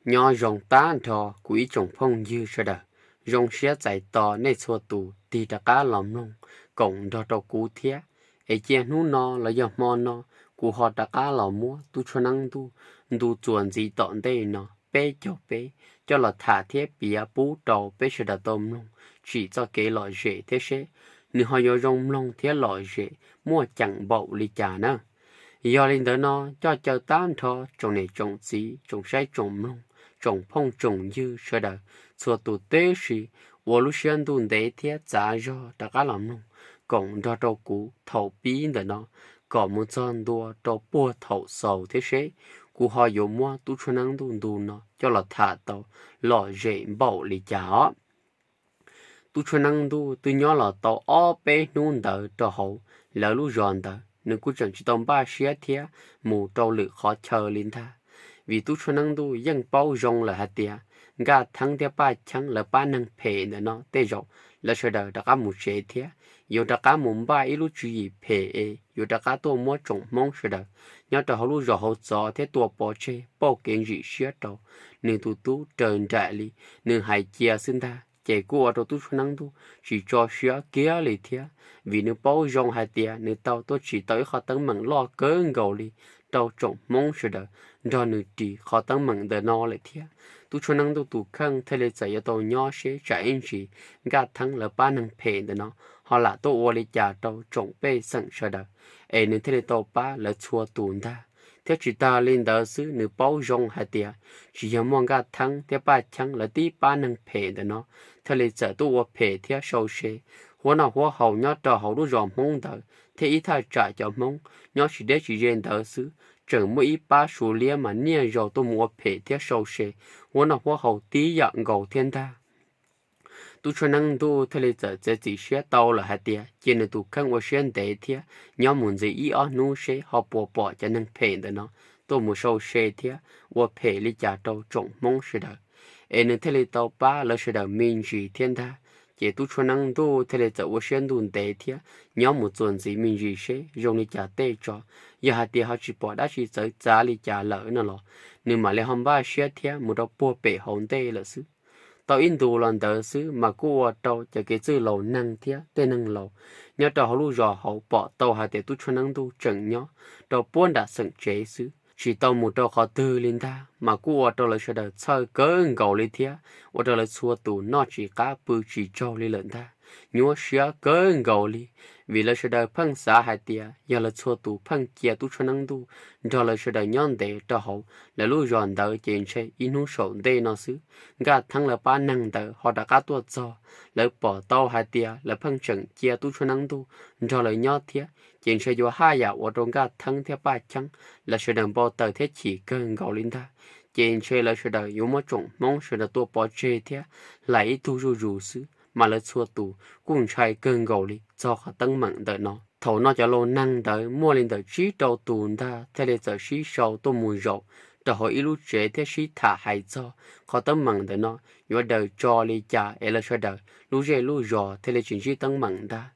Nyob zoo tag nrho kuv ib tsoom phooj ywg sawv daws, zoo siab txais tos nej txhua tus tig rov qab los mloog koom nrog rau kuv thiab. Es cia hnub no los yog hmo no, kuv ho rov qab los muab tub tshuaj neeb ntuj ntu txuas ntxiv tom ntej no peb caug peb coj los tham thiab piav pub rau peb sawv daws tau mloog tsim txoj kev lom zem thiab seb nws ho yuav zoo mloog thiab lom zem muaj ceem npaum li cas na. Yog li ntawd no, coj caw tag nrho tsoom niam tsoom txiv, tsoom saib tsoom mloog, tsoom phooj tsoom ywg sawv daws txhua tus tib si, ua lub siab ntuj ntev thiab txav zog rov qab los mloog koom nrog rau kuv thaum pib ntawm no kom mus txog ntua rau puag thaum xaus thiab seb kuv ho yuav muab tub tshuaj neeb ntuj ntu no coj los tham tau lom zem npaum li cas os. Tub tshuaj neeb ntuj twb nyob los tau ob peb hnub ntawd rau hauv lawv lub zos ntawd, nws kuj tseem tsis tau npaj siab thiab mus rau lwm qhov chaw li ntag. Vim tub tshuaj neeb ntuj yeej paub zoo lawm hais tias Nkaj Theeb thiab Paj Cheeb lawv pab neeg phem ntawm no tej zaum lawv sawv daws rov qab mus tsev thiab yuav rov qab mus npaj ib lub tswv yim phem es yuav rov qab tuaj muab tsoom Hmoob sawv daws nyob rau hauv lub zos hauv txov thiab tua pov tseg pauj kev ntsim siab rau nws tus tub raws nraim li nws hais cia xwb ntag. Ces kuj ua rau tub tshuaj neeb ntuj tsis tso siab kiag li thiab, vim nws paub zoo hais tias nws tau tuaj tsim tau ib qhov teeb meem loj kawg nkaus li rau tsoom Hmoob sawv daws nrog nws ris qhov teeb meem ntawm no lawm thiab. Tub tshuaj neeb ntuj tus kheej thiaj li txawm yuav tau nyob seb tsam ib ntsis Nkaj Theeb lawv pab neeg phem ntawm no ho lam tuaj ua li cas rau tsoom pej xeem sawv daws, es nws thiaj li tau pab lawv txhua tus ntag. Thiab tsis tas li ntawd xwb, nws paub zoo hais tias tsis yog muaj Nkaj Theeb thiab Paj Cheeb lawv tib pab neeg phem ntawm no thiaj li txawm tuaj ua phem thiab sau se huab noj huab haus nyob rau hauv lub zos Hmoob ntawd thiab ib thaj tsam cov Hmoob nyob tsis deb tsis ze ntawd xwb, tseem muaj ib pab Suav liab mas niaj zaus tuaj mus ua phem thiab sau se huab noj huab haus tib yam nkaus thiab ntag. Tub tshuaj neeb ntuj thiaj li txawm txiav txim siab tau lawm hais tias cia nws tus kheej ua siab ntev thiab nyob mus ntxiv ib ob hnub seb ho puas pom cov neeg phem ntawm no tuaj mus sau se thiab ua phem li cas rau tsoom Hmoob sawv daws, es nws thiaj li tau pab lawv sawv daws me ntsis thiab ntag. Ces tub tshuaj neeb ntuj thiaj li txawm ua siab ntuj ntev thiab nyob mus txuas ntxiv me ntsis seb zoo li cas tej tso, yog hais tias ho tsis pom dab tsi txawv txav li cas lawm no los nws mam li ho npaj siab thiab mus rau puag pem hauv ntej lawm xwb. Tau ib ntus los ntawd xwb mas kuj ua rau cov kev txwj laus neeg thiab tej neeg laus nyob rau hauv lub zos hauv pom tau hais tias tub tshuaj neeb ntuj tseem nyob rau puag nram xeem tsev xwb, tsis tau mus rau qhov twg li ntag, mas kuj ua rau lawv sawv daws txhawj kawg nkaus li thiab ua rau lawv txhua tus noj tsis qab pw tsis tsaug li lawm ntag. Nyuaj siab kawg nkaus li, vim lawv sawv daws pheej xav hais tias yog lawv txhua tus pheej cia tub tshuaj neeb ntuj nrog lawv sawv daws nyob ntev rau hauv lawv lub zos ntawd ces ntshe ib hnub saum ntej no xwb Nkaj Theeb lawv pab neeg ntawd ho rov qab tuaj txog, lawv pom tau hais tias lawv pheej tseem cia tub tshuaj neeb ntuj nrog lawv nyob thiab, ces ntshe yuav haj yam ua rau Nkaj Theeb thiab Paj Cheeb lawv sawv daws npau taws thiab chim kawg nkaus li ntag. Ces ntshe lawv sawv daws yuav muab tsoom Hmoob sawv daws tua pov tseg thiab hlais ib tug zuj zus xwb, mas lawv txhua tus kuj ntshai kawg nkaus li txog qhov teeb meem ntawm no. Thaum no cov laus neeg ntawd muaj li ntawm tsib rau tus ntag thiaj li txawm sib sau tuaj mus zaum rau hauv ib lub tsev thiab sib tham hais txog qhov teeb meem ntawm no yuav daws tso li cas es lawv sawv daws lub zej lub zos thiaj li tsis ntsib teeb meem ntag.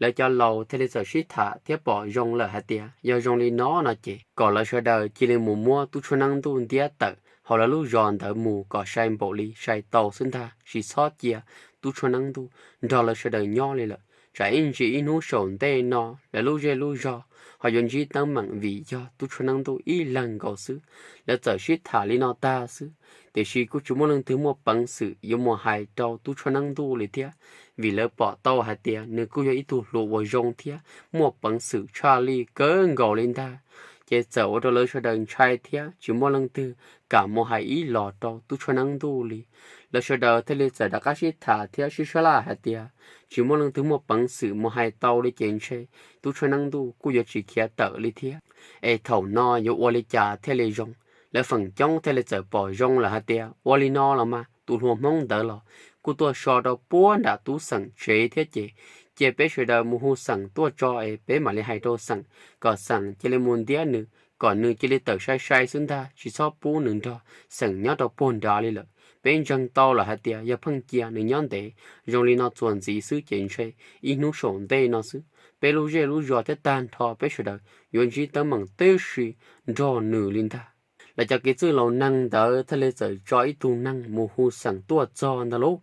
Lawv cov laus thiaj li txawm sib tham thiab pom zoo lawm hais tias yog zoo li no no ces kom lawv sawv daws cia li mus muab tub tshuaj neeb ntuj ntiab tawm hauv lawv lub zos ntawd mus kom sai npaum li sai tau xwb ntag, tsis txhob cia tub tshuaj neeb ntuj nrog lawv sawv daws nyob li lawm. Tsam ib ntsis ib hnub saum ntej no lawv lub zej lub zog ho yuav ntsib teeb meem vim yog tub tshuaj neeb ntuj ib leeg nkaus xwb. Lawv txawm sib tham li no tag xwb, tiam sis kuj tsis muaj leej twg muaj peev xwm yuav mus hais rau tub tshuaj neeb ntuj li thiab, vim lawv pom tau hais tias nws kuj yog ib tug hluas uas zoo thiab muaj peev xwm tshaj lij kawg nkaus li ntag. Ces txawm ua rau lawv sawv daws ntshai thiab tsis muaj leej twg kam mus hais ib los rau tub tshuaj neeb ntuj li. Lawv sawv daws thiaj li txawm rov qab sib tham thiab sib sab laj hais tias tsis muaj leej twg muaj peev xwm mus hais tau li ces ntshe tub tshuaj neeb ntuj kuj yuav tsis khiav tawm li thiab. Es thaum no yuav ua li cas thiaj li zoo? Lawv feem coob thiaj li txawm pom zoo lawm hais tias ua li no los mas tus hluas Hmoob ntawd los kuj tuaj so rau puag nram tub xeem tsev thiab ces cia peb sawv daws mus hu xeem tuaj tso es peb mam li hais rau xeem kom xeem cia li mus ntiab nws, kom nws cia li tawm sai sai xwb ntag, tsis txhob pub nws nrog xeem nyob rau puag nrad li lawm. Peb ntseeg tau lawm hais tias yog pheej cia nws nyob ntev zoo li no txuas ntxiv xwb ces ntshe ib hnub saum ntej no xwb peb lub zej lub zos thiab tag nrho peb sawv daws yuav ntsib teeb meem tib si nrog nws li ntag. Lawv cov kev txwj laus neeg ntawd thiaj li txawm tso ib tug neeg mus hu Xeem tuaj txog ntag lauj.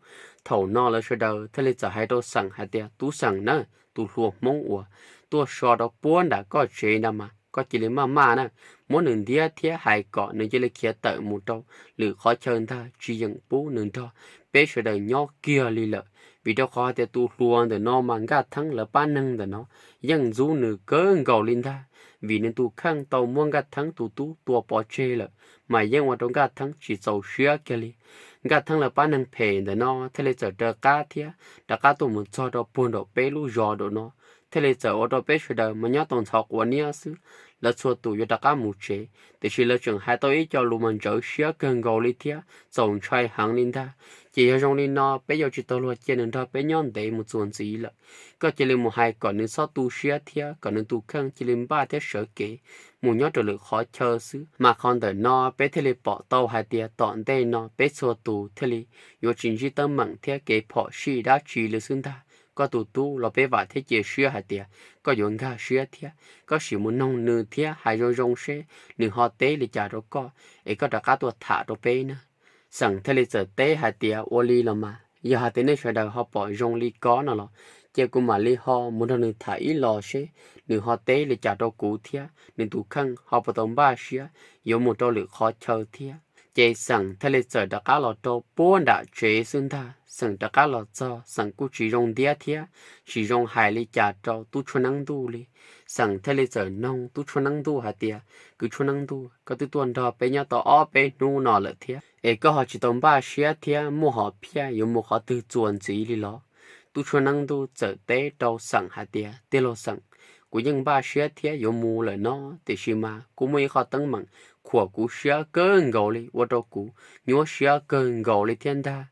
Thaum no lawv sawv daws thiaj li txawm hais rau Xeem hais tias, Tub Xeem na, tus hluas Hmoob uas tuaj so rau puag nram koj tsev ntag mas koj cia li maj maj na, muab nws ntiab thiab hais kom nws cia li khiav tawm mus rau lwm qhov chaw ntag, tsis yeem pub nws nrog peb sawv daws nyob kiag li lawm. Vim rau qhov hais tias tus hluas ntawm no mas Nkaj Theeb lawv pab neeg ntawm no yeej ntxub nws kawg nkaus li ntag, vim nws tus kheej tau muab Nkaj Theeb tus tub tua pov tseg lawm, mas yeej ua rau Nkaj Theeb tsis txaus siab kiag li. Nkaj Theeb lawv pab neeg phem ntawm no thiaj li txawm raws qab thiab rov qab tuaj mus txog rau puag nram peb lub zos nram no, thiaj li txawm ua rau peb sawv daws mas nyob tau ntxhov quav niab xwb, lawv txhua tus yuav rov qab mus tsev, tiam sis lawv tseem hais tau ib co lus mas ntsawv siab kawg nkaus li thiab txaus ntshai heev li ntag. Ces yog zoo li no peb yuav tsis tau luag cia nws nrog peb nyob ntev mus txuas ntxiv lawm. Koj cia li mus hais kom nws txhob tu siab thiab kom nws tus kheej cia li npaj thiab sawv kev mus nyob rau lwm qhov chaw xwb, mas qhov ntawm no peb thiaj li pom tau hais tias tom ntej no peb txhua tus thiaj li yuav tsis ntsib teeb meem thiab kev phom sij dab tsi li xwb ntag. Koj tus tub los peb vam thiab cia siab hais tias koj yuav nkag siab thiab koj sim mus noog nws thiab hais zoo zoo seb nws ho teb li cas rau koj, es koj rov qab tuaj tham rau peb na. Xeem thiaj li txawm teb hais tias, Ua li los mas, yog hais tias nej sawv daws ho pom zoo li ko no los, ces kuv mam li ho mus nrog nws tham ib los seb nws ho teb li cas rau kuv thiab nws tus kheej ho puas tau npaj siab yuav mus rau lwm qhov chaw thiab. Ces Xeem thiaj li txawm rov qab los rau puag nram tsev xwb ntag. Xeem rov qab los txog, Xeem kuj tsis zoo ntiab thiab tsis zoo hais li cas rau Tub Tshuaj Neeb Ntuj li. Xeem thiaj li txawm noog Tub Tshuaj Neeb Ntuj hais tias, Kwv Tshuaj Neeb Ntuj, koj twb tuaj nrog peb nyob tau ob peb hnub no lawm thiab, es koj ho tsis tau npaj siab thiab muaj hom phiaj yuav mus qhov twg txuas ntxiv li los? Tub Tshuaj Neeb Ntuj txawm teb rau Xeem hais tias, Tij laug Xeem, kuv yeej npaj siab thiab yuav mus lawm no, tiam sis mas kuj muaj ib qho teeb meem khuam kuv siab kawg nkaus li, ua rau kuv nyuaj siab kawg nkaus li thiab ntag.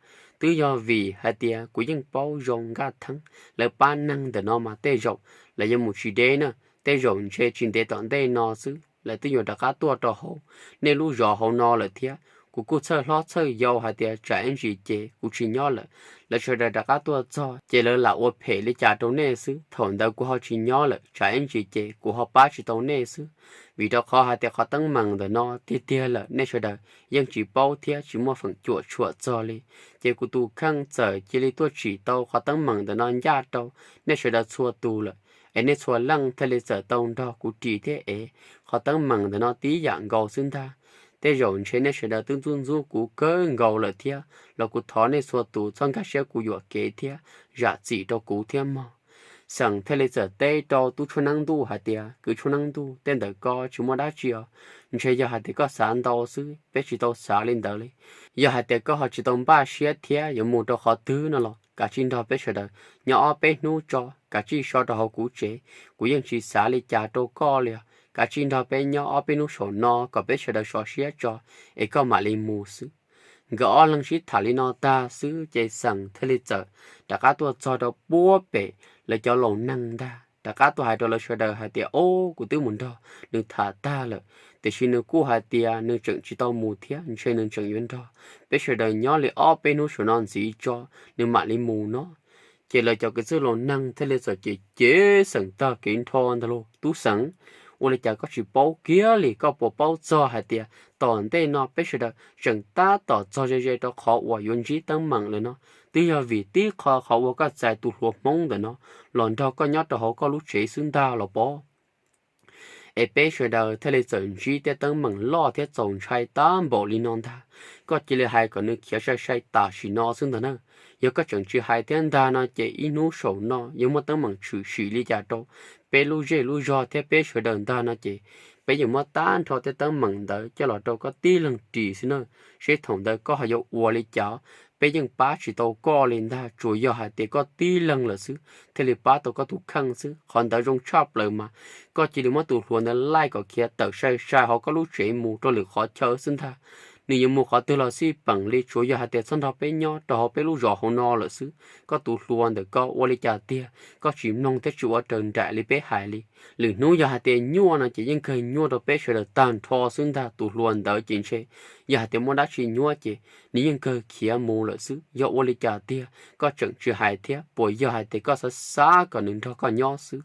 Twb yog vim hais tias kuv yeej paub zoo Nkaj Theeb lawv pab neeg ntawm no mas tej zaum lawv yuav mus tsis deb na, tej zaum ntshe tsis ntev tom ntej no xwb lawv twb yuav rov qab tuaj rau hauv nej lub zos hauv no lawm thiab. Kuv kuj txhawj hlob txhawj yau hais tias tsam ib ntsis ces kuv tsis nyob lawm, lawv sawv daws rov qab tuaj txog ces lawv lam ua phem li cas rau nej xwb. Thaum ntawd kuv ho tsis nyob lawm, tsam ib ntsis ces kuv ho pab tsis tau nej xwb. Vim rau qhov hais tias qhov teeb meem ntawm no tiag tiag lawm nej sawv daws yeej tsis paub thiab tsis muaj feem cuam tshuam txog li. Ces kuv tus kheej txawm cia li tuaj tsim tau qhov teeb meem ntawm no ncaj rau nej sawv daws txhua tus lawm, es nej txhua leej thiaj li txawm tau nrog kuv ris thiab ev qhov teeb meem ntawm no tib yam nkaus xwb ntag. Tej zaum ntshe nej sawv daws twb ntxub ntxub kuv kawg nkaus lawm thiab los kuv thov nej txhua tus txhob nkag siab kuv yuam kev thiab zam txim rau kuv thiab mog. Xeem thiaj li txawm teb rau Tub Tshuaj Neeb Ntuj hais tias, Kwv Tshuaj Neeb Ntuj, tej ntawm ko tsis muaj dab tsi os. Ntshe yog hais tias koj xav ntau xwb, peb tsis tau xav li ntawd li. Yog hais tias koj ho tsis tau npaj siab thiab yuav mus rau qhov twg no los kav tsij nrog peb sawv daws nyob ob peb hnub tso, kav tsij so rau hauv kuv tsev, kuv yeej tsis xav li cas rau koj li os. Kav tsij nrog peb nyob ob peb hnub saum no kom peb sawv daws sov siab tso, es koj mam li mus xwb. Nkawd ob leeg sib tham li no tag xwb ces Xeem thiaj li txawm rov qab tuaj txog rau puag pem lawv cov laus neeg ntag, rov qab tuaj hais rau lawv sawv daws hais tias, Ob, kuv twb mus nrog nws tham tag lawm, tiam sis nws kuj hais tias nws tseem tsis tau mus thiab, ntshe nws tseem yuav nrog peb sawv daws nyob li ob peb hnub saum no ntxiv tso, nws mam li mus no. Ces lawv cov kwv tij laus neeg thiaj li txawm cem cem Xeem tag kev nrho ntag lauj, Tub Xeem, ua li cas koj tsis paub kiag li? Koj puas paub txog hais tias tom ntej no peb sawv daws tseem tab tom txog ze ze rau qhov uas yuav ntsib teeb meem lawm no? Twb yog vim tib qho qhov uas koj txais tus hluas Hmoob ntawm no los nrog koj nyob rau hauv koj lub tsev xwb ntag los pob. Es peb sawv daws thiaj li txawm ntsib tej teeb meem loj thiab txaus ntshai tab npaum li no ntag. Koj cia li hais kom nws khiav sai sai tam sim no xwb ntag na. Yog koj tseem tsis hais thiab ntag no ces ib hnub saum no yuav muaj teeb meem tshwm sim li cas rau peb lub zej lub zog thiab peb sawv daws ntag no ces peb yuav muab tag nrho tej teeb meem ntawd coj los rau koj tib leeg ris xwb na. Seb thaum ntawd koj ho yuav ua li cas? Peb yeej pab tsis tau koj li ntag, tsuas yog hais tias koj tib leeg lawm xwb thiaj li pab tau koj tus kheej xwb. Qhov ntawd zoo tshaj plaws mas koj cia li muab tus hluas ntawd laij kom khiav tawm sai sai hauv koj lub tsev mus rau lwm qhov chaw xwb ntag. Nws yuav mus qhov twg los xij peem li, tsuav yog hais tias txhob nrog peb nyob rau hauv peb lub zos hauv no lawm xwb. Koj tus hluas ntawm ko ua li cas tiag, koj tsis mloog thiab tsis ua raws nraim li peb hais li. Lwm hnub yog hais tias nyuaj no ces yeej kawg nyuaj rau peb sawv daws tag nrho xwb ntag. Tus hluas ntawd ces ntshe yog hais tias muaj dab tsi nyuaj ces nws yeej kawg khiav mus lawm xwb. Yog ua li cas tiag koj tseem tsis hais thiab? Puas yog hais tias koj xav xav kom nws nrog koj nyob xwb?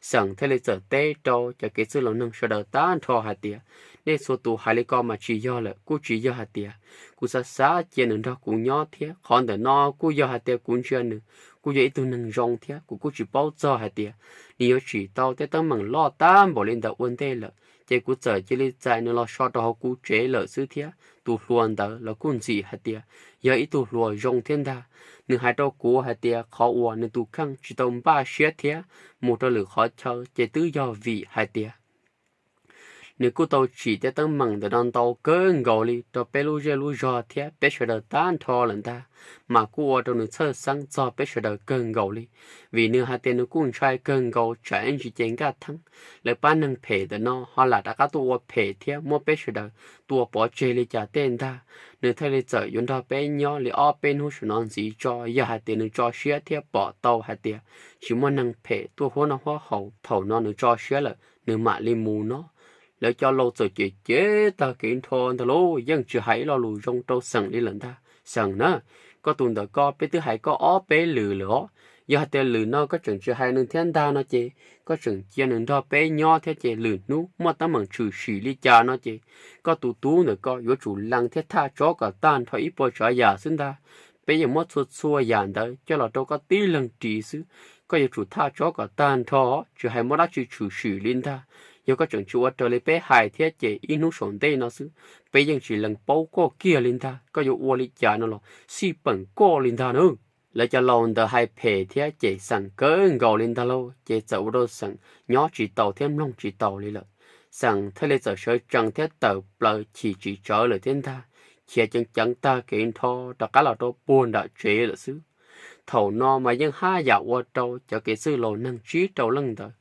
Xeem thiaj li txawm teb rau cov kev txwj laus neeg sawv daws tag nrho hais tias, nej txhua tus hais li ko mas tsis yog lawm, kuj tsis yog hais tias kuv xav xav cia nws nrog kuv nyob thiab, qhov ntawm no kuj yog hais tias kuv ntsia nws kuj yog ib tug neeg zoo thiab, kuv kuj tsis paub txog hais tias nws yuav tsim tau tej teeb meem loj tab npaum li ntawd ua ntej lawm, ces kuv txawm cia li txais nws los so rau hauv kuv tsev lawm xwb thiab. Tus hluas ntawd los kuj ntxim hais tias yog ib tug hluas zoo thiab ntag. Nws hais rau kuv hais tias qhov uas nws tus kheej tsis tau npaj siab thiab mus rau lwm qhov chaw ces twb yog vim hais tias nws kuj tau tsim tej teeb meem ntawm no ntau kawg nkaus li rau peb lub zej lub zog thiab peb sawv daws tag nrho lawm ntag, mas kuj ua rau nws txhawj xeeb txog peb sawv daws kawg nkaus li. Vim nws hais tias nws kuj ntshai kawg nkaus tsam ib ntsis ces Nkaj Theeb lawv pab neeg phem ntawm no ho lam rov qab tuaj ua phem thiab muab peb sawv daws tua pov tseg li cas tej ntag. Nws thiaj li txawm yuav nrog peb nyob li ob peb hnub saum no ntxiv tso, yog hais tias nws tso siab thiab pom tau hais tias tsis muaj neeg phem tuaj huab noj huab haus, thaum no nws tso siab lawm nws mam li mus no. Lawv cov laus txawm cem cem tag kev nrho ntag lauj, yeej tsis hais ib lo lus zoo rau Xeem li lawm ntag. Xeem na, koj tus ntawm koj peb twb hais koj ob peb lwm lawm os. Yog hais tias lwm no koj tseem tsis hais nws thiab ntag no ces koj tseem cia nws nrog peb nyob thiab ces lwm hnub muaj teeb meem tshwm sim li cas no ces koj tus tub ntawm koj yuav tsum lees thiab thaj tsob kom tag nrho ib puas tsav yam xwb ntag. Peb yuav muab txhua txhua yam ntawd coj los rau koj tib leeg ris xwb. Koj yuav tsum thaj tsob kom tag nrho, tsis hais muaj dab tsi tshwm sim li ntag. Yog koj tseem tsis ua raws li peb hais thiab ces ib hnub saum ntej no xwb peb yeej tsis lees paub koj kiag li ntag. Koj yuav ua li cas no los xij peem koj li ntag na. Lawv cov laus ntawd hais phem thiab cem Xeem kawg nkaus li ntag lauj, ces txawm ua rau Xeem nyob tsis taus thiab mloog tsis taus li lawm. Xeem thiaj li txawm sawv tsees thiab tawm plaws chim tsis tsawv lawm thiab ntag, khiav ceev ceev tag kev nrho rov qab los rau puag nram tsev lawm xwb. Thaum no mas yeej haj yam ua rau cov kev txwj laus neeg tsib rau leej ntawd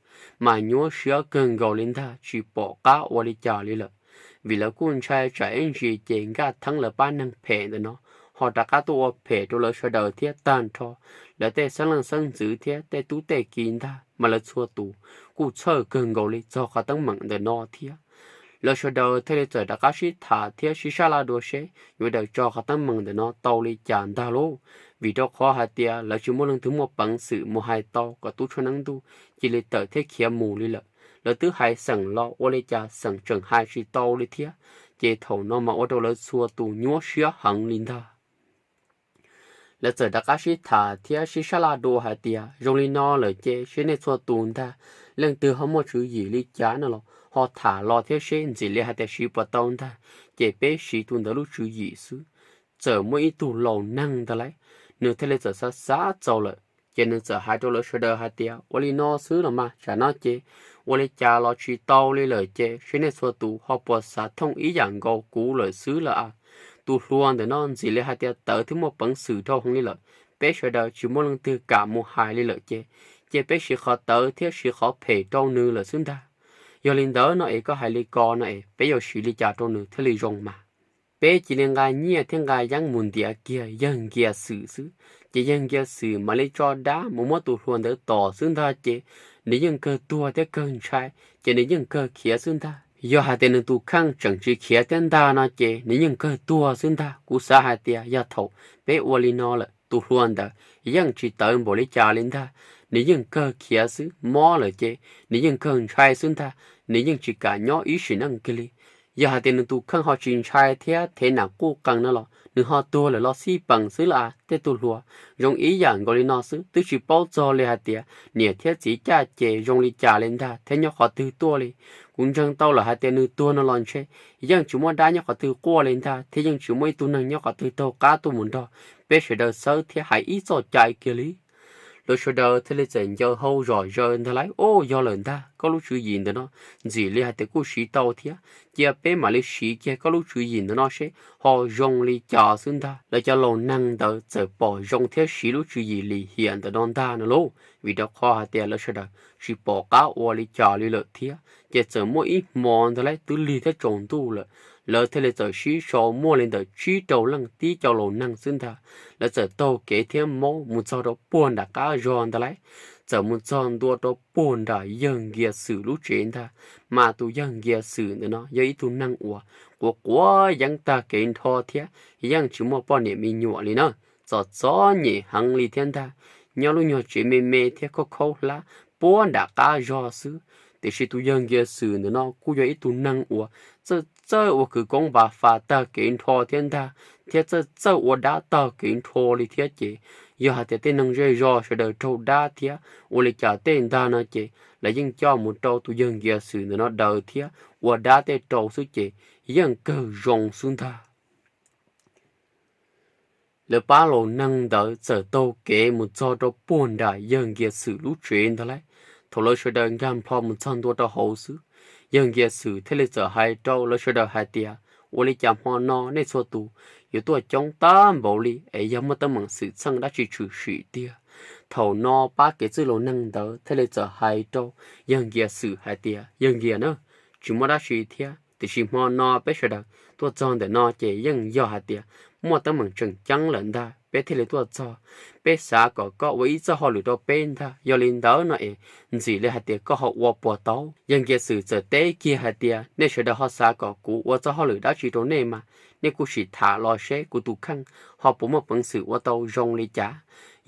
mas nyuaj siab kawg nkaus li ntag, tsis pom qab ua li cas li lawm. Vim lawv kuj ntshai tsam ib ntsis ces Nkaj Theeb lawv pab neeg phem ntawm no ho rov qab tuaj ua phem rau lawv sawv daws thiab tag nrho lawv tej xeeb leej xeeb ntxwv thiab tej tub tej ki ntag, mas lawv txhua tus kuj txhawj kawg nkaus li txog qhov teeb meem ntawm no thiab. Lawv sawv daws thiaj li txawm rov qab sib tham thiab sib sab laj dua seb yuav daws tso qhov teeb meem ntawm no tau li cas ntag lauj. Vim rau qhov hais tias lawv tsis muaj leej twg muaj peev xwm mus hais tau kom tub tshuaj neeb ntuj cia li tawm thiab khiav mus li lawm. Lawv twb hais Xeem los ua li cas Xeem tseem hais tsis tau li thiab, ces thaum no mas ua rau lawv txhua tus nyuaj siab heev li ntag. Lawv txawm rov qab sib tham thiab sib sab laj dua hais tias zoo li no lawm ces seb nej txhua tus ntag, leej twg ho muaj tswv yim li cas no los ho tham los thiab seb ntxim li hais tias siv puas tau ntag, ces peb siv tus ntawd lub tswv yim xwb. Txawm muaj ib tug laus neeg ntag lauj, nws thiaj li txawm xav xav txaus lawm, ces nws txawm hais rau lawv sawv daws hais tias ua li no xwb los mas tsam no ces ua li cas los tsis tau li lawm ces seb nej txhua tus ho puas xav thooj ib yam nkaus kuv lawm xwb lawm a. Tus hluas ntawm no ntxim li hais tias tawv thiab muaj peev xwm dhau heev li lawm, peb sawv daws tsis muaj leej twg kam mus hais li lawm ces, ces peb siv qhov tawv thiab siv qhov phem rau nws lawm xwb ntag. Yog li ntawd no es koj hais li ko no es peb yuav siv li cas rau nws thiaj li zoo mas? Peb cia li nqa nyiaj thiab nqa yeeb mus ntiav kiag yawg Nkias Xwm xwb, ces yawg Nkias Xwm mam li tso dab mus muab tus hluas ntawd tom xwb ntag ces nws yeej kawg tuag thiab kawg ntshai, ces nws yeej kawg khiav xwb ntag. Yog hais tias nws tus kheej tseem tsis khiav thiab ntag no ces nws yeej kawg tuag xwb ntag. Kuv xav hais tias yog thaum peb ua li no lawm tus hluas ntawd yeej tsis tawv npaum li cas li ntag, nws yeej kawg khiav xwb, mob lawm ces nws yeej kawg ntshai xwb ntag, nws yeej tsis kam nyob ib sim neej kiag li. Yog hais tias nws tus kheej ho tsis ntshai thiab thev nam quj qees no los nws ho tuag lawm los xij peem xwb las. Tej tug hluas zoo ib yam nkaus li no xwb, twb tsis paub txog li hais tias niam thiab txiv caj ces zoo li cas li ntag thiab nyob qhov twg tuaj li. Kuv ntseeg tau lawm hais tias nws tuag no los ntshe yeej tsis muaj dab nyob qhov twg quaj li ntag thiab yeej tsis muaj ib tug neeg nyob qhov twg taug qab tuaj mus nrog peb sawv daws xawb thiab hais ib txoj cai kiag li. Lawv sawv daws thiaj li txawm ncaws hau zom zaws ntag lauj, o, yog lawm ntag, koj lub tswv yim ntawm no ntxim li hais tias kuj siv tau thiab, cia peb mam li siv kiag koj lub tswv yim ntawm no seb ho zoo li cas xwb ntag. Lawv cov laus neeg ntawd txawm pom zoo thiab siv lub tswv yim lim hiam ntawm no ntag no lauj, vim rau qhov hais tias lawv sawv daws tsis pom qab ua li cas li lawm thiab. Ces txawm muaj ib hmo ntag lauj, twb lig thiab tsaus ntuj lawm, lawv thiaj li txawm sib sau muaj li ntawm tsib rau leej tib co laus neeg xwb ntag. Lawv txawm taug kev thiab maub mus txog rau puag nram qab zog ntag lauj, txawm mus txog ntua rau puag nram yawg Nkias Xwm lub tsev ntag. Mas tus yawg Nkias Xwm ntawm no yog ib tug neeg uas quav quav yeeb tag kev nrho thiab yeej tsis muaj poj niam me nyuam li na, txom txom nyem heev li thiab ntag. Nyob lub nyuag tsev me me thiab khaub khaub hlab, puag nram qab zog xwb. Tiam sis tus yawg Nkias Xwm ntawm no kuj yog ib tug neeg uas txawj txawj ua khawv koob npav fas tag kev nrho thiab ntag, thiab txawj txawj ua dab tag kev nrho li thiab ces yog hais tias tej neeg zej zog sawv daws raug dab thiab ua li cas tej ntag no ces lawv yeej coj mus rau tus yawg Nkias Xwm ntawm no daws thiab ua dab tej rau xwb ces yeej kawg zoo xwb ntag. Lawv pab laus neeg ntawd txawm taug kev mus txog rau puag nram yawg Nkias Xwm lub tsev ntag lauj. Thaum lawv sawv daws nkag nplho mus txog ntua rau hauv xwb, yawg Nkias Xwm thiaj li txawm hais rau lawv sawv daws hais tias, ua li cas hmo no nej txhua tus yuav tuaj coob tag npaum li es yog muaj teeb meem xwm txheej dab tsi tshwm sim tiag? Thaum no pab kev txwj laus neeg ntawd thiaj li txawm hais rau yawg Nkias Xwm hais tias, yawg Nkias na, tsis muaj dab tsi thiab, tiam sis hmo no peb sawv daws tuaj txog ntawm no ces yeej yog hais tias muaj teeb meem tseem ceeb lawm ntag peb thiaj li tuaj txog. Peb xav kom koj ua ib txoj hauj lwm rau peb ntag, yog li ntawd no es ntxim li hais tias koj ho ua puas tau? Yawg Nkias Xwm txawm teb kiag hais tias, nej sawv daws ho xav kom kuv ua txoj hauj lwm dab tsi rau nej mas nej kuj sim tham los seb kuv tus kheej ho puas muaj peev xwm ua tau zoo li cas.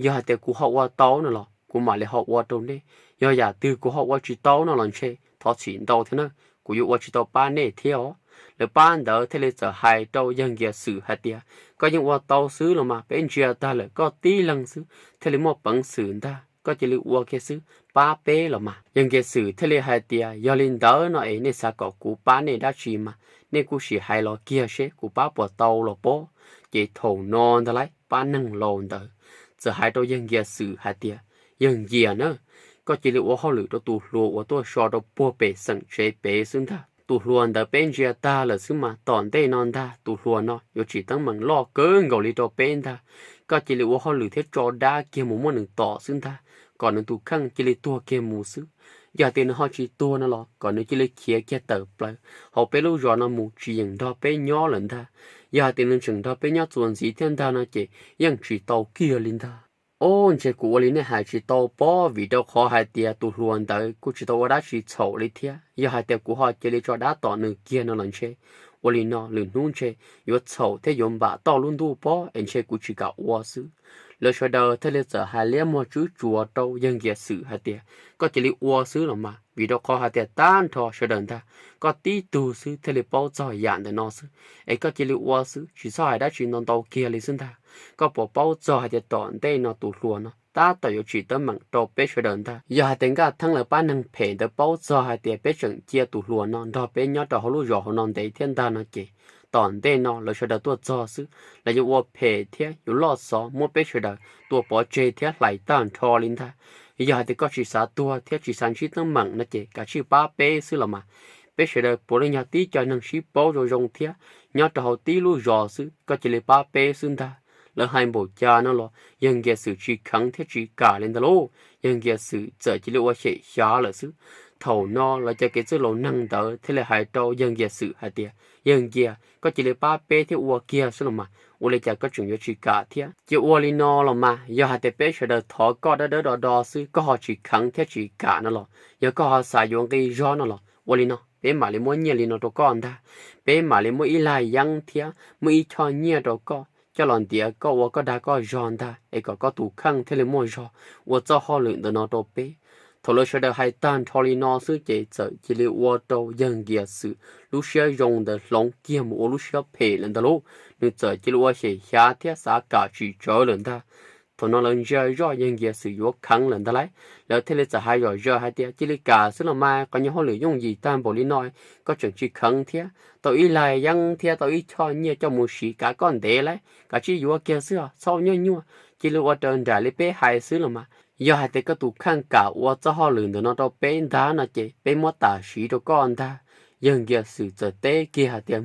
Yog hais tias kuv ho ua tau no los kuv mam li ho ua rau nej, yog yam twg kuv ho ua tsis tau no los ntshe thov txim ntau thiab na, kuv yuav ua tsis tau pab nej thiab os. Lawv pab ntawd thiaj li txawm hais rau yawg Nkias Xwm hais tias, koj yeej ua tau xwb los mas, peb ntsia tag lawm koj tib leeg xwb thiaj li muaj peev xwm ntag, koj cia li ua kiag xwb, pab peb los mas. Yawg Nkias Xwm thiaj li hais tias, yog li ntawd no es nej xav kom kuv pab nej dab tsi mas nej kuj sim hais los kiag seb kuv pab puas tau los pob. Ces thaum no ntag lauj, pab neeg laus ntawd txawm hais rau yawg Nkias Xwm hais tias, yawg Nkias na, koj cia li ua hauj lwm rau tus hluas uas tuaj so rau puag pem xeem tsev pem xwb ntag. Tus hluas ntawd peb ntsia tag lawm xwb mas tom ntej no ntag tus hluas no yuav tsim teeb meem loj kawg nkaus li rau peb ntag. Koj cia li ua hauj lwm thiab tso dab kiag mus muab nws tom xwb ntag, kom nws tus kheej cia li tuag kiag mus xwb. Yog hais tias nws ho tsis tuag no los kom nws cia li khiav kiag tawm plaws hauv peb lub zos no mus, tsis yeem nrog peb nyob lawm ntag. Yog hais tias nws tseem nrog peb nyob txuas ntxiv thiab ntag no ces yeej tsis tau kiag li ntag. Ob, ntshe kuv ua li nej hais tsis tau pob, vim rau qhov hais tias tus hluas ntawd kuj tsis tau ua dab tsi txhaum li thiab. Yog hais tias kuv ho cia li tso dab tom nws kiag no los ntshe ua li no lwm hnub ntshe yuav txhaum thiab yuav npam toj lub ntuj pob es ntshe kuv tsis kam ua xwb. Lawv sawv daws thiaj li txawm hais liab muag tswb tsuas rau yawg Nkias Xwm hais tias, koj cia li ua xwb los mas, vim rau qhov hais tias tag nrho sawv daws ntag, koj tib tug xwb thiaj li paub txog yam ntawm no xwb. Es koj cia li ua xwb, tsis txhob hais dab tsi ntau ntau kiag li xwb ntag. Koj puas paub txog hais tias tom ntej no tus hluas no tab tom yuav tsim teeb meem rau peb sawv daws ntag? Yog hais tias Nkaj Theeb lawv pab neeg phem ntawd paub txog hais tias peb tseem cia tus hluas no nrog peb nyob rau hauv lub zos hauv no ntev thiab ntag no ces tom ntej no lawv sawv daws tuaj txog xwb, lawv yuav ua phem thiab yuav loj xov muab peb sawv daws tua pov tseg thiab hlais tag nrho li ntag. Yog hais tias koj tsis xav tuag thiab tsis xav ntsib teeb meem no ces kav tsij pab peb xwb los mas. Peb sawv daws puav leej yog tib co neeg sib paub zoo zoo thiab nyob rau hauv tib lub zos xwb, koj cia li pab peb xwb ntag. Lawv hais npaum cas no los yawg Nkias Xwm tsis kheev thiab tsis kam li ntag lauj. Yawg Nkias Xwm txawm cia li ua xyem xyav lawm xwb. Thaum no lawv cov kev txwj laus neeg ntawd thiaj li hais rau yawg Nkias Xwm hais tias, yawg Nkias, koj cia li pab peb thiab ua kiag xwb los mas, ua li cas koj tseem yuav tsis kam thiab? Cia ua li no los mas, yog hais tias peb sawv daws thov koj dawb dawb do do xwb koj ho tsis kheev thiab tsis kam no los, yog koj ho xav yuav nqi zog no los, ua li no, peb mam li muab nyiaj li no rau koj ntag. Peb mam li muab ib lag yeeb thiab muab ib choj nyiaj rau koj coj los ntiav koj ua koj dag koj zog ntag es kom koj tus kheej thiaj li muaj zog ua txoj hauj lwm ntawm no rau peb. Thaum lawv sawv daws hais tag nrho li no xwb ces txawm cia li ua rau yawg Nkias Xwm lub siab zoo ntawd hloov kiag mus ua lub siab phem lawm ntag lauj. Nws txawm cia li ua xyem xyav thiab xav kam tsis tsawv lawm ntag. Thaum no lawv ntsia zoj yawg Nkias Xwm yuav kheev lawm ntag lauj, lawv thiaj li txawm hais zom zaws hais tias, cia li kam xwb los mas, qhov nyuag hauj lwm yooj yim tag npaum li no koj tseem tsis kheev thiab, tau ib lag yeeb thiab tau ib choj nyiaj coj mus siv kav koj ntev lauj, kav tsij yuav kiag xwb os, txhob ua nyuaj nyuaj, cia li ua raws nraim li peb hais xwb los mas. Yog hais tias koj tus kheej kam ua txoj hauj lwm ntawm no rau peb ntag no ces peb muab tam sim rau koj ntag. Yawg Nkias Xwm txawm teb kiag hais tias,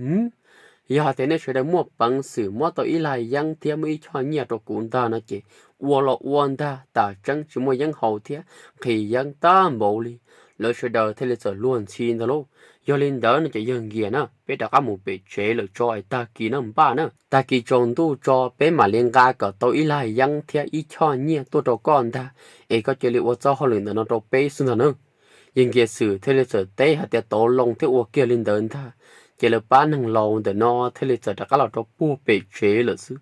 yog hais tias nej sawv daws muaj peev xwm muab tau ib lag yeeb thiab muaj ib choj nyiaj rau kuv ntag no ces ua los ua ntag, tam tseeb tsis muaj yeeb haus thiab nqhis yeeb tag npaum li. Lawv sawv daws thiaj li txawm luag ntxhi ntag lauj. Yog li ntawd no ces yawg Nkias na, peb rov qab mus pem tsev lawm tso es tag kis na npaj na, tag kis tsaus ntuj tso peb mam li nqa kom tau ib lag yeeb thiab ib choj nyiaj tuaj rau koj ntag, es koj cia li ua txoj hauj lwm ntawm no rau peb xwb ntag na. Yawg Nkias Xwm thiaj li txawm teb hais tias tau loo thiab ua kiag li ntawd ntag. Ces lawv pab neeg laus ntawm no thiaj li txawm rov qab los rau puag pem tsev lawm xwb.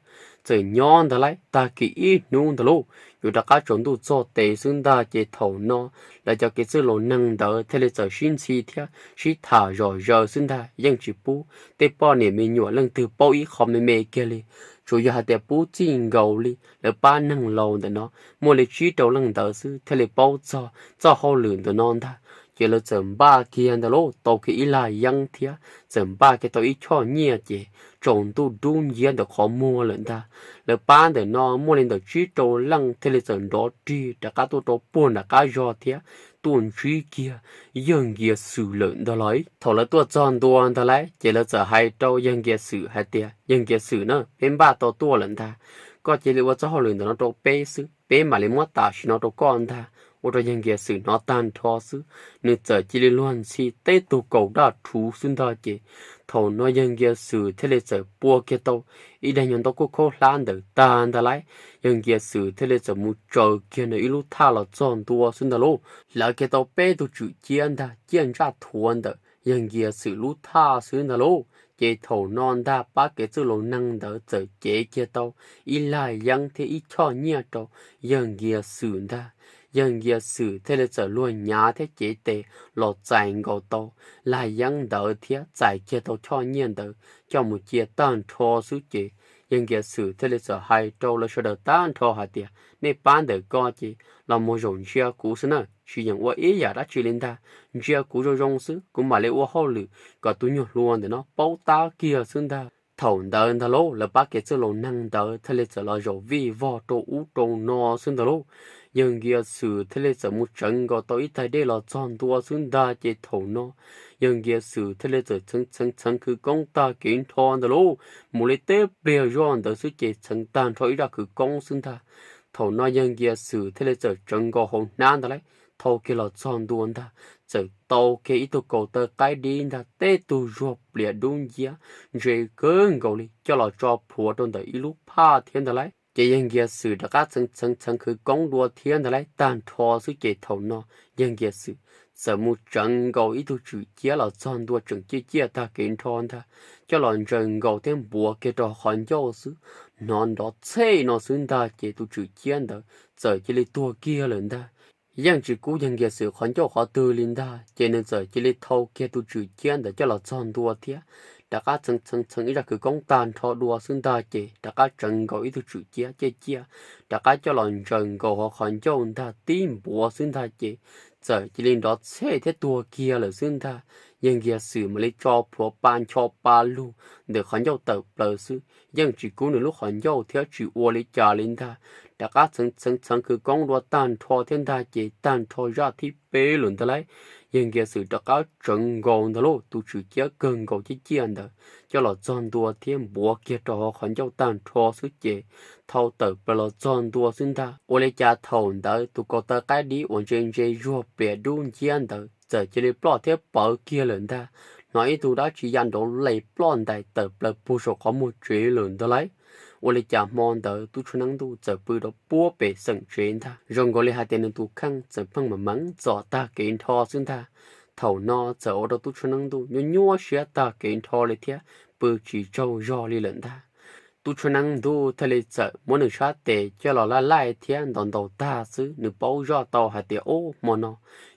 Txawm nyob ntag lauj, tag kis ib hnub ntag lauj, Thaum rov qab tsaus ntuj txog tes xwb ntag ces thaum no lawv cov kev txwj laus neeg ntawd thiaj li txawm sib ntxhi thiab sib tham zom zaws xwb ntag, yeej tsis pub tej poj niam me nyuam leej twg paub ib qho me me kiag li. Tsuas yog hais tias pub txij nkaus li lawv pab neeg laus ntawm no muaj li tsib rau leej ntawd xwb thiaj li paub txog txoj hauj lwm ntawm no ntag. Ces lawv txawm npaj kiag ntag lauj, tau kiag ib lag yeeb thiab txawm npaj kiag tau ib choj nyiaj ces tsaus ntuj dub nciab ntawm qhov muag lawm ntag. Lawv pab ntawm no muaj li ntawm tsib rau leej thiaj li txawm nrov rig rov qab tuaj rau puag nram qab zog thiab tuaj ntsib kiag yawg Nkias Xwm lawm ntag lauj. Thaum lawv tuaj txog ntua ntag lauj ces lawv txawm hais rau yawg Nkias Xwm hais tias, Yawg Nkias Xwm na, peb npaj tau tuaj lawm ntag, koj cia li ua txoj hauj lwm ntawm no rau peb xwb, peb mam li muab tam sim no rau koj ntag. Ua rau yawg Nkias Xwm hnov tag nrho xwb, nws txawm cia li luag ntxhi teb tug kaus daj rhuv xwb ntag ces thaum no yawg Nkias Xwm thiaj li txawm pua kiag tau ib daim nyuag ntaub khaub khaub hlab ntawm tag ntag lauj. Yawg Nkias Xwm thiaj li txawm mus tsaws kiag nws ib lub thaj los txog ntua xwb ntag lauj. Hlawv kiag tau peb tug tswm ciab ntag ciaj ntsaj thuav ntawm yawg Nkias Xwm lub thaj xwb ntag lauj. Ces thaum no ntag pab kev txwj laus neeg ntawd txawm cev kiag tau ib lag yeeb thiab ib choj nyiaj rau yawg Nkias Xwm ntag. Yawg Nkias Xwm thiaj li txawm luag nyav thiab cev tes los txais nkaus tau lag yeeb ntawd thiab txais kiag tau choj nyiaj ntawd coj mus cia tag nrho xwb ces yawg Nkias Xwm thiaj li txawm hais rau lawv sawv daws tag nrho hais tias, Nej pab ntawm ko ces los mus zaum ntsia kuv xwb na, tsis yeem ua ib yam dab tsi li ntag. Ntsia kuv zoo zoo xwb, kuv mam li ua hauj lwm kom tus nyuag hluas ntawm no paub tab kiag xwb ntag. Thaum ntawd ntag lauj, lawv pab kev txwj laus neeg ntawd thiaj li txawm los zaum vij vog rau ub rau no xwb ntag lauj. Yawg Nkias Xwm thiaj li txawm mus tsawv nkaus tau ib taig dej los txog ntua xwb ntag ces thaum no yawg Nkias Xwm thiaj li txawm txheev txheev txheev khawv koob tag kev nrho ntag lauj. Mus li teb pliag zoj ntawd xwb ces txheev tag nrho ib zaj khawv koob xwb ntag. Thaum no yawg Nkias Xwm thiaj li txawm tsawv nkaus hauv hnab ntag lauj, thau kiag los txog ntua ntag, txawm tau kiag ib tug kaus taw qaib dib ntag teb tug zuag plias dub nciab ntse kawg nkaus li coj los tso plhuav rau ntawm ib lub phaj thiab ntag lauj. Ces yawg Nkias Xwm rov qab txheev txheev txheev khawv koob dua thiab ntag lauj tag nrho xwb ces thaum no yawg Nkias Xwm txawm mus tsawv nkaus ib tug tswm ciab los txog ntua tseem ciaj ciaj tag kev nrho ntag, coj los ntsaws nkaus thiab npuav kiag rau qhov ncauj xwb. Hnov nrov txhej no xwb ntag ces tus tswm ciab ntawd txawm cia li tuag kiag lawm ntag. Yeej tsis kub yawg Nkias Xwm qhov ncauj qhov twg li ntag ces nws txawm cia li thau kiag tus tswm ciab ntawd coj los txog ntua thiab rov qab txheev txheev txheev ib zaj khawv koob tag nrho dua xwb ntag ces rov qab tsawv nkaus ib tug tswm ciab ciaj ciaj rov qab coj los ntsaws nkaus hauv qhov ncauj ntag tib npuav xwb ntag ces txawm cia li nrov txhej thiab tuag kiag lawm xwb ntag. Yawg Nkias Xwm mam li tso plhuav pa ncho pa lug ntawm qhov ncauj tawm plaws xwb, yeej tsis kub nws lub qhov ncauj thiab tsis ua li cas li ntag. Rov qab txheev txheev txheev khawv koob dua tag nrho thiab ntag ces tag nrho zaj thib peb lawm ntag lauj. Yawg Nkias Xwm rov qab tsawv nkaus ntag lauj tus tswm ciab kawg nkaus ciaj ciaj ntawd coj los txog ntua thiab npuav kiag rau hauv qhov ncauj tag nrho xwb ces thau tawm plaws los txog ntua xwb ntag. Ua li cas thaum ntawd tus kaus taw qaib dib uas ntse ntse zuag plias dub nciab ntawd txawm cia li ploj thiab pawv kiag lawm ntag. Hnov ib tug dab tsi ya nraud les ploj ntais tawm plaws puag saum qhov muag tsev lawm ntag lauj. Ua li cas hmo ntawd tub tshuaj neeb ntuj txawm pw rau puag pem xeem tsev ntag, zoo nkaus li hais tias nws tus kheej txawm pheej meem meev txom tag kev nrho xwb ntag. Thaum no txawm ua rau tub tshuaj neeb ntuj nyuaj nyuaj siab tag kev nrho li thiab pw tsis tsaug zog li lawm ntag. Tub tshuaj neeb ntuj thiaj li txawm muab nws sab tes coj los laij laij thiab ntaus ntaus tag xwb, nws paub zoj tau hais tias, Ub, hmo no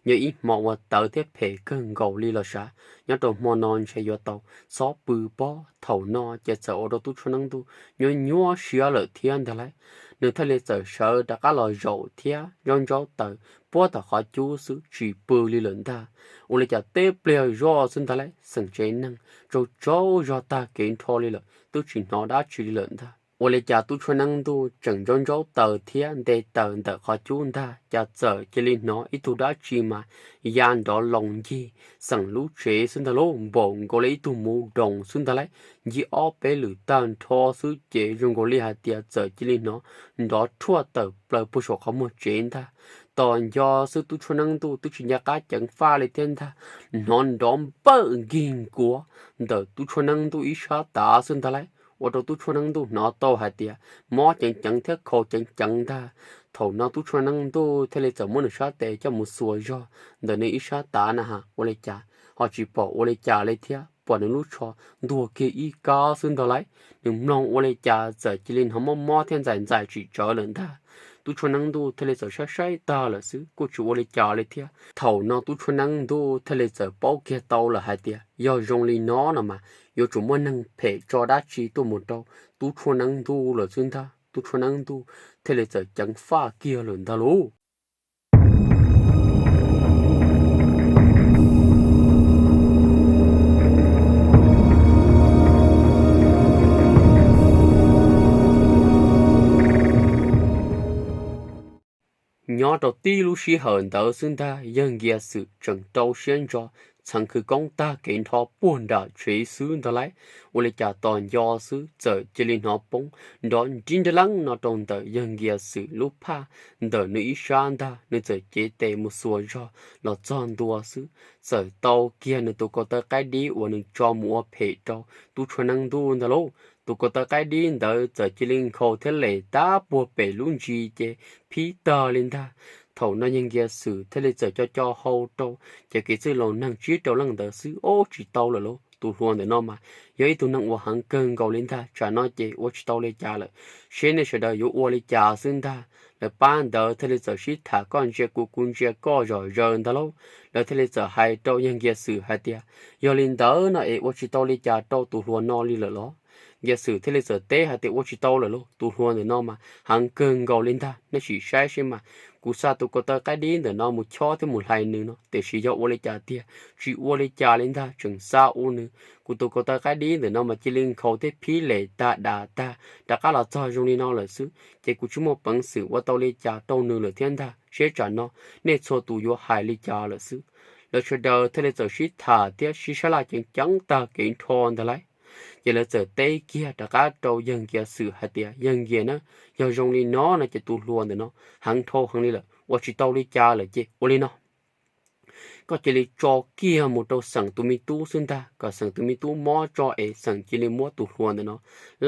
yog ib hmo uas tawv thiab phem kawg nkaus li los sav, nyob rau hmo no ntshe yuav tau txhob pw pob. Thaum no ces txawm ua rau tub tshuaj neeb ntuj nyuaj nyuaj siab lawm thiab ntag lauj. Nws thiaj li txawm sawv rov qab los zaum thiab zaub ntsaub taws puag tom qhov cub xwb tsis pw li lawm ntag. Ua li cas teb pliag zoj xwb ntag lauj, xeem tsev neeg tsaug tsaug zog tag kev nrho li lawm twb tsis hnov dab tsi li lawm ntag. Ua li cas tub tshuaj neeb ntuj tseem ntsaub ntsaub taws thiab nte taws ntawm qhov cub ntag, cas txawm cia li hnov ib tug dab tsi mas ya nrov loos ncig xeem lub tsev xwb ntag lauj, npaum nkaus li ib tug muv doos xwb ntag lauj. Ncig ob peb lwm tag nrho xwb ces zoo nkaus li hais tias txawm cia li hnov nrov rhuaj tawm plaws puag saum qhov muag tsev ntag. Tos nco xwb tub tshuaj neeb ntuj twb tsis nco qab ceev faj li thiab ntag, hnov nrov npawj nkig nkuav ntawm tub tshuaj neeb ntuj ib sab tav xwb ntag lauj. Ua rau tub tshuaj neeb ntuj hnov tau hais tias mob ceev ceev thiab khaus ceev ceev ntag. Thaum no tub tshuaj neeb ntuj thiaj li txawm muab nws sab tes coj mus xuas zog ntawm nws ib sab tav na has, ua li cas ho tsis pom ua li cas li thiab, pom nws lub tsho ntuag kiag ib kab xwb ntag lauj. Nws mloog ua li cas txawm cia li hnov mob mob thiab ntxais ntxais tsim tsawv lawm ntag. Tub Tshuaj Neeb Ntuj thiaj li txawm saib saib tag lawm xwb, kuj tsis ua li cas li thiab. Thaum no Tub Tshuaj Neeb Ntuj thiaj li txawm paub kiag tau lawm hais tias yog zoo li no no mas yuav tsum muaj neeg phem tso dab tsi tuaj mus rau Tub Tshuaj Neeb Ntuj lawm xwb ntag. Tub Tshuaj Neeb Ntuj thiaj li txawm ceev faj kiag lawm ntag lauj. Nyob rau tib lub sij hawm ntawd xwb ntag, yawg Nkias Xwm tseem rau siab ntso txheev khawv koob tag kev nrho puag nram tsev xwb ntag lauj. Ua li cas tos nco xwb txawm cia li hnov poob nrov nrib nrab leeb no rau ntawm yawg Nkias Xwm lub phaj ntawm nws ib sab ntag, nws txawm cev tes mus xuas zog los txog ntua xwb, txawm tau kiag nws tus kaus taw qaib dib uas nws tso mus ua phem rau Tub Tshuaj Neeb Ntuj ntag lauj. Tus kaus taw qaib dib ntawd txawm cia li nkhaus thiab lem tab puag pem lub ntsis ces phib tag li ntag. Thaum no yawg Nkias Xwm thiaj li txawm co co hau rau cov kev txwj laus neeg tsib rau leej ntawd xwb, ob tsis tau lawm lauj, tus hluas ntawm no mas yog ib tug neeg uas heev kawg nkaus li ntag, tsam no ces ua tsis tau li cas lawm, seb nej sawv daws yuav ua li cas xwb ntag. Lawv pab ntawd thiaj li txawm sib tham koj ntsia kuv kuv ntsia koj zom zaws ntag lauj. Lawv thiaj li txawm hais rau yawg Nkias Xwm hais tias, yog li ntawd no es ua tsis tau li cas rau tus hluas no li lawm los? Nkias Xwm thiaj li txawm teb hais tias ua tsis tau lawm lauj, tus hluas ntawm no mas heev kawg nkaus li ntag, nej sim saib seb mas, kuv xa tus kaus taw qaib dib ntawm no mus chob thiab mus hlais nws no, tiam sis yog ua li cas tiag, tsis ua li cas li ntag, tseem xa ua nws. Kuv tus kaus taw qaib dib ntawm no mas cia li nkhaus thiab phib lem tag dam tag rov qab los txog zoo li no lawm xwb, ces kuv tsis muaj peev xwm ua tau li cas rau nws lawm thiab ntag, seb tsam no nej txhua tus yuav hais li cas lawm xwb. Lawv sawv daws thiaj li txawm sib tham thiab sib sab laj ceev ceev tag kev nrho ntag lauj. Ces lawv txawm teb kiag rov qab rau yawg Nkias Xwm hais tias, yawg Nkias na, yog zoo li no no ces tus hluas ntawm no heev dhau heev li lawm, ua tsis tau li cas lawm ces ua li no, koj cia li tso kiag mus rau Xeem tus me tub xwb ntag, kom Xeem tus me tub mob tso es Xeem cia li muab tus hluas ntawm no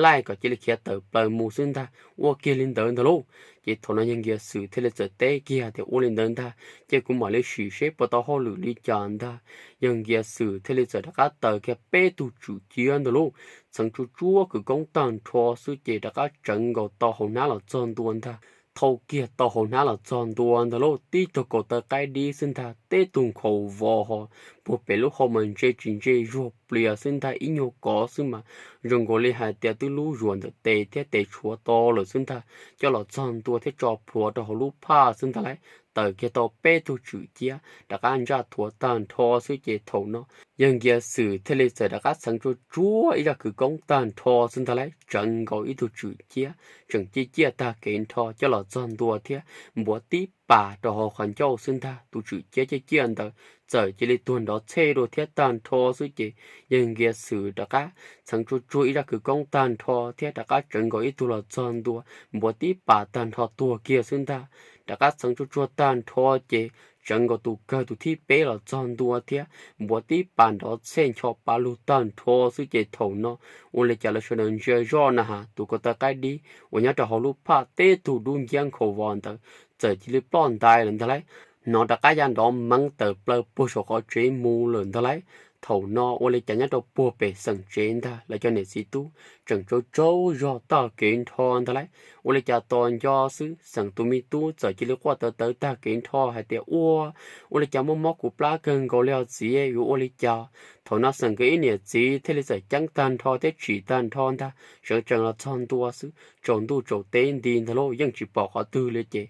laij kom cia li khiav tawm plaws mus xwb ntag, ua kiag li ntawd ntag lauj. Ces thaum no yawg Nkias Xwm thiaj li txawm teb kiag tias, ua li ntawd ntag, ces kuv mam li sim seb puas tau hauj lwm li cas ntag. Yawg Nkias Xwm thiaj li txawm rov qab taws kiag peb tug tswm ciab ntag lauj, txheev tsuag tsuag khawv koob tag nrho xwb ces rov qab tsawv nkaus tau hauv hnab los txog ntua ntag. Thau kiag tau hauv hnab los txog ntua ntag lauj, tib tug kaus taw qaib dib xwb ntag, teb tug nkhaus vos ho puag pem lub hau mas ntse tsis ntse zuag plias xwb ntag, ib nyuag kov xwb mas zoo nkaus li hais tias twb lub zuas ntawm tes thiab tes tshuav to lawm xwb ntag, coj los txog ntua thiab tso plhuav rau hauv lub phaj xwb ntag lauj. Taws kiag tau peb tug tswm ciab rov qab ntsaj thuav tag nrho xwb ces thaum no yawg Nkias Xwm thiaj li txawm rov qab txheev tsuag tsuag ib zaj khawv koob tag nrho xwb ntag lauj, tsawv nkaus ib tug tswm ciab tseem ciaj ciaj tag kev nrho coj los txog ntua thiab npuav tib pas rau hauv qhov ncauj xwb ntag. Tus tswm ciab ciaj ciaj ntawd txawm cia li tuag nrov txhej dua thiab tag nrho xwb ces yawg Nkias Xwm rov qab txheev tsuag tsuag ib zaj khawv koob tag nrho thiab rov qab tsawv nkaus ib tug los txog ntua, npuav tib pas tag nrho tuag kiag xwb ntag. Rov qab txheev tsuag tsuag tag nrho ces tsawv nkaus tus kawg tus thib peb los txog ntua thiab npuav tib pas nrov txhej ncho pa lug tag nrho xwb ces thaum no ua li cas lawv sawv daws ntsia zoj na has tus kaus taw qaib dib uas nyob rau hauv lub phaj teb tug dub nciab nkhaus vos ntawd txawm cia li ploj ntais lawm ntag lauj. Hnov rov qab ya nrov meev tawm plaws puag saum qhov tsev mus lawm ntag lauj. Thaum no ua li cas nyob rau puag pem Xeem tsev ntag, lawv cov niam txiv tub tseem tsaug tsaug zog tag kev nrho ntag lauj. Ua li cas tos nco xwb Xeem tus me tub txawm cia li quaj tawv tawv tag kev nrho hais tias, ua, ua li cas muaj mob kuv plab kawg nkaus li os txiv, yuav ua li cas? Thaum no Xeem nkawd ib niam txiv thiaj li txawm ceeb tag nrho thiab tsim tag nrho ntag, sawv tsees los txog ntua xwb tsaus ntuj tsaus teb nti ntag lauj, yeej tsis pom qhov twg li ces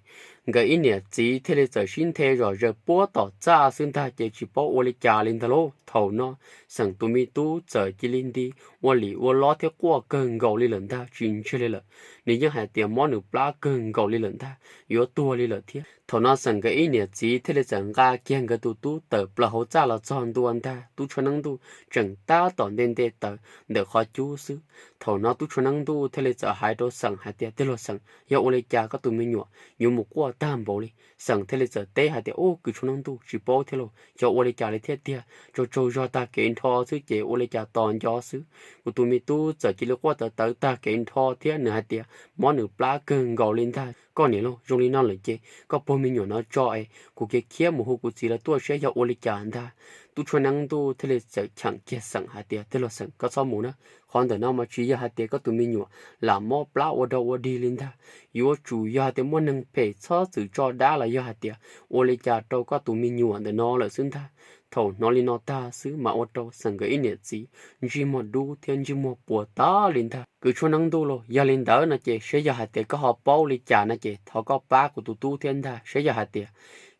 nkawd ib niam txiv thiaj li txawm sib nthe zom zaws puab tom txaj xwb ntag ces tsis paub ua li cas li ntag lauj. Thaum no Xeem tus me tub txawm cia li nti ua lim ua lob thiab quaj kawg nkaus li lawm ntag, tsis ntsiag li lawm. Nws yeej hais tias mob nws plab kawg nkaus li lawm ntag, yuav tuag li lawm thiab. Thaum no Xeem nkawd ib niam txiv thiaj li txawm nqa kiag nkawd tus tub tawm plaws hauv txaj los txog ntua ntag, Tub Tshuaj Neeb Ntuj tseem tab tom nte nte taws ntawm qhov cub xwb. Thaum no Tub Tshuaj Neeb Ntuj thiaj li txawm hais rau Xeem hais tias, tij laug Xeem, yog ua li cas koj tus me nyuam yuav mus quaj tag npaum li? Xeem thiaj li txawm teb hais tias, ub, kws Tshuaj Neeb Ntuj, tsis paub thiab lauj, yog ua li cas li thiab tiag, tsaug tsaug zog tag kev nrho xwb ces ua li cas tos nco xwb. Kuv tus me tub txawm cia li quaj tawv tawv tag kev nrho thiab nws hais tias mob nws plab kawg nkaus li ntag. Koj niam lauj, zoo li no lawm ces koj puag me nyuam no tso es kuv khiav khiav mus hu kuv txiv los tuaj saib yog ua li cas ntag. Tub Tshuaj Neeb Ntuj thiaj li txawm cheem kiag Xeem hais tias, Tij laug Xeem, koj txhob mus na, qhov ntawm no mas tsis yog hais tias koj tus me nyuam lam mob plab ua dog ua dig li ntag. Yuav tsum yog hais tias muaj neeg phem txhob txwm tso dab los yog hais tias ua li cas rau koj tus me nyuam ntawm no lawm xwb ntag. Thaum hnov li no tag xwb mas ua rau Xeem nkawd ib niam txiv ntsej muag dub thiab ntsej muag puas tag li ntag. Kwv Tshuaj Neeb Ntuj lauj, yog li ntawd no ces saib yog hais tias koj ho paub li cas no ces thov koj pab kuv tus tub thiab ntag. Saib yog hais tias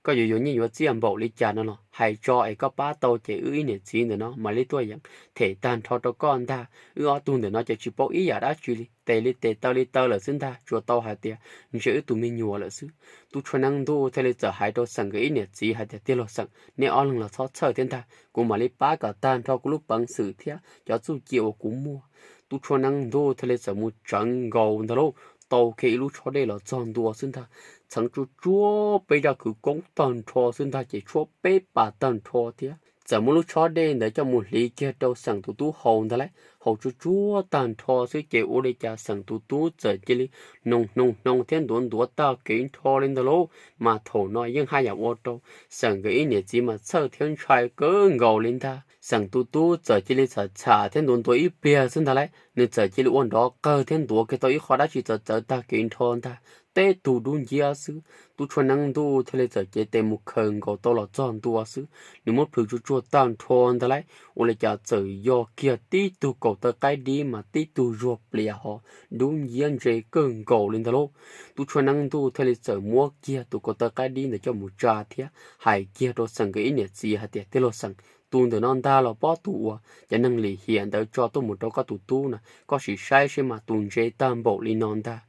koj yuav yuav nyiaj yuav txiaj npaum li cas no los hais tso es koj pab tau ces wb ib niam txiv ntawm no mam li tuaj yeem them tag nrho rau koj ntag. Wb ob tug ntawm no ces tsis paub ib yam dab tsi li, tes li tes taw li taw lawm xwb ntag, tsuas tau hais tias ntsia wb tus me nyuam lawm xwb. Tub Tshuaj Neeb Ntuj thiaj li txawm hais rau Xeem nkawd ib niam txiv hais tias, Tij laug Xeem, neb ob leeg los txhob txhawj thiab ntag, kuv mam li pab kom tag nrho kuv lub peev xwm thiab cov txuj ci uas kuv muaj. Tub Tshuaj Neeb Ntuj thiaj li txawm mus tsawv nkaus ntag lauj, tau kiag ib lub tshob dej los txog ntua xwb ntag, txheev tsuaj tsuab peb zaj kwv koob tag nrho xwb ntag ces tshuab peb pas tag nrho thiab txawm muab lub tshob dej ntawd coj mus hliv kiag rau Xeem tus tub haus ntag lauj. Haus tsuaj tsuab tag nrho xwb ces ua li cas Xeem tus tub txawm cia li hnoos hnoos hnoos thiab ntuav ntuav tag kev nrho li ntag lauj. Mas thaum no yeej haj yam ua rau Xeem nkawd ib niam txiv mas txhawj thiab ntshai kawg nkaus li ntag. Xeem tus tub txawm cia li txham txham thiab ntuav ntuav ib pliag xwb ntag lauj, nws txawm cia li ua nrov qawg thiab ntuav kiag tau ib qho dab tsi txawv txawv tag kev nrho ntag, teb tug dub nciab xwb. Tub Tshuaj Neeb Ntuj thiaj li txawm cev tes mus khaws nkaus tau los txog ntua xwb, nws muab plhws tsuaj tsuag tag nrho ntag lauj, ua li cas txawm yog kiag tib tug kaum taw qaib dib mas tib tug zuag plias ho dub nciab ntse kawg nkaus li ntag lauj. Tub Tshuaj Neeb Ntuj thiaj li txawm muab kiag tus kaum taw qaib dib ntawd coj mus tsa thiab hais kiag rau Xeem nkawd ib niam txiv hais tias, Tij laug Xeem, tus ntawm no ntag los pob tus uas cov neeg lim hiam ntawd tso tuaj mus rau koj tus tub na, koj sim saib seb mas tus ntse tag npaum li no ntag.